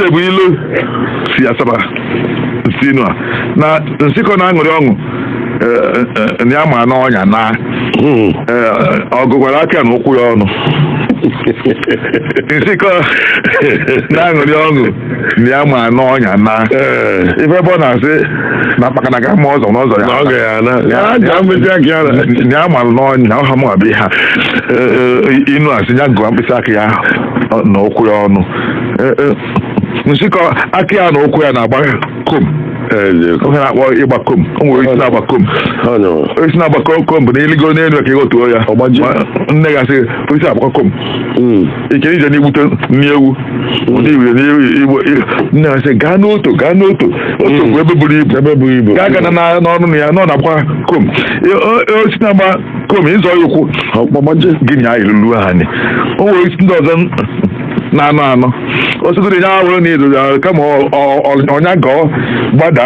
Bụ ilu si Asaba si inu a na nsịkọ na-aṅụrị ọṅụ na ya ma n'ọnya na ọ gụkwara aka na ụkwụ ya ọnụ. Nsịkọ na-aṅụrị ọṅụ na ya ma n'ọnya na ife ebe ọ na-asị na maka na ga ma ọzọ n'ọzọ ya Na ọ ga-ya na ya ja mkpịsị aka ya na na ya ma n'ọnya na ọha mụ abịa ha inu asị ya gụọ mkpịsị aka ya na ụkwụ ya ọnụ. Nsịkọ aka ya na ụkwụ ya na-agba kom. Eziokwu. Oge na-akpọ ịgba kom, o nwere isi na-agba kom. Ọ nọ. Isi na-agba kom kom bụ na iligo n'elu ka ịghọtuo ya. Ọgbajie. Nne ga-asị osisi agbakọ kom. Ike ije n'igbute nri ewu ụdị iwe n'igbo, nne ga-asị gaa n'oto, gaa n'oto. Oto bụ ebe buru ibu. Ebe buru ibu. Gaa gana n'ọnụ na ya nọ na-agba kom. Osisi na-agba kom, ịzọ ya ụkwụ. Ọgbajie. Gịnị anyị lulu anyị, o nwere osisi ndị ọzọ na-anọ anọ osigoro ya bụrụ na idozi kama ọnya gọọ gbada.